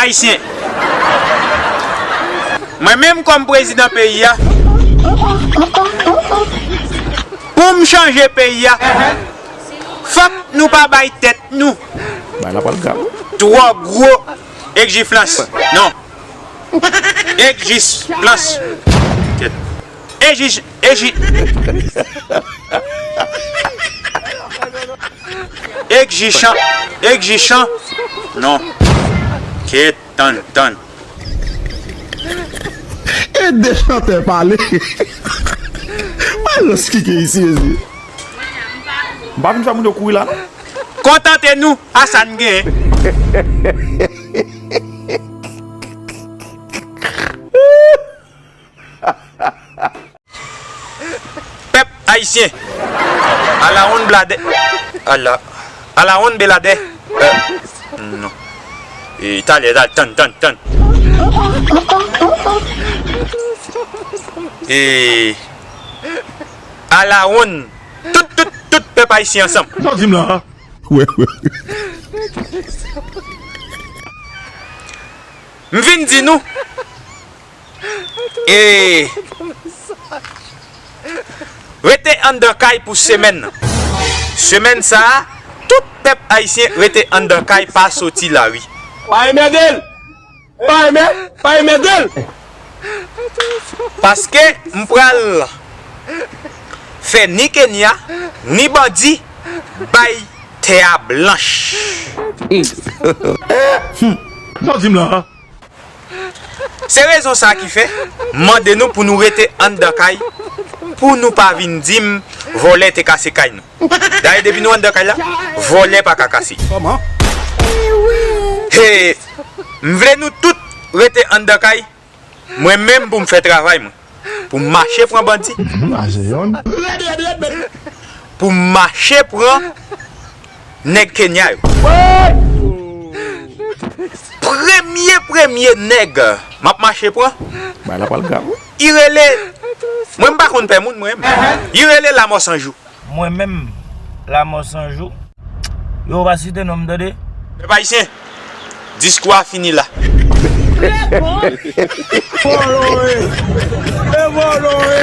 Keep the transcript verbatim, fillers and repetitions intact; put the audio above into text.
Ayisyen. Mwen menm kòm prezidan peyi a, pou m chanje peyi a, fòk nou pa bay tèt nou twò gwo egzijans. Non. Egzijans. Egzij-, egzij-, egzijan, egzijan. Non. Kèt, tann, tann. Ede chantè pale. Malòs ki gen isi, mezye. M pa vin fè moun yo kouri la, non. Kontante nou a sa n genyen. Pèp ayisyen. Alawonn bladè. Ala, alawonn beladè. Euh, non. E, talè, talè, tann, tann, tann. E, alawonn. Tout, tout, tout pèp ayisyen ansanm. Sa w di m la a? Wè, wè. M vin di nou, e, rete anndan kay pou semèn nan. Semèn sa a, tout pèp ayisyen rete anndan kay, pa soti lari. Pa enmède l! Pa enmè-, pa enmède l! Paske m pral fè ni Kenya, ni bandi bay tè a blanch. Sa w di m la a? Se rezon sa a ki fè m mande nou pou nou rete anndan kay, pou nou pa vin di m vòlè te kase kay nou. Dayè, depi nou anndan kay la, vòlè pa ka kase. Kòman? He, m vle nou tout rete anndan kay, mwen menm pou m fè travay mwen. Pou m mache pran bandi. Mache yonn. Pou m mache pran nèg Kenya yo. Premye, premye nèg m ap mache pran, bagay la pral grav, wi. Li rele, mwen m pa konn pè moun, mwen. Li rele Lamò San Jou. Mwen menm, Lamò San Jou. Yo pa site non m, tande. Pèp ayisyen, diskou a fini la. Vòlò e! E vòlò e!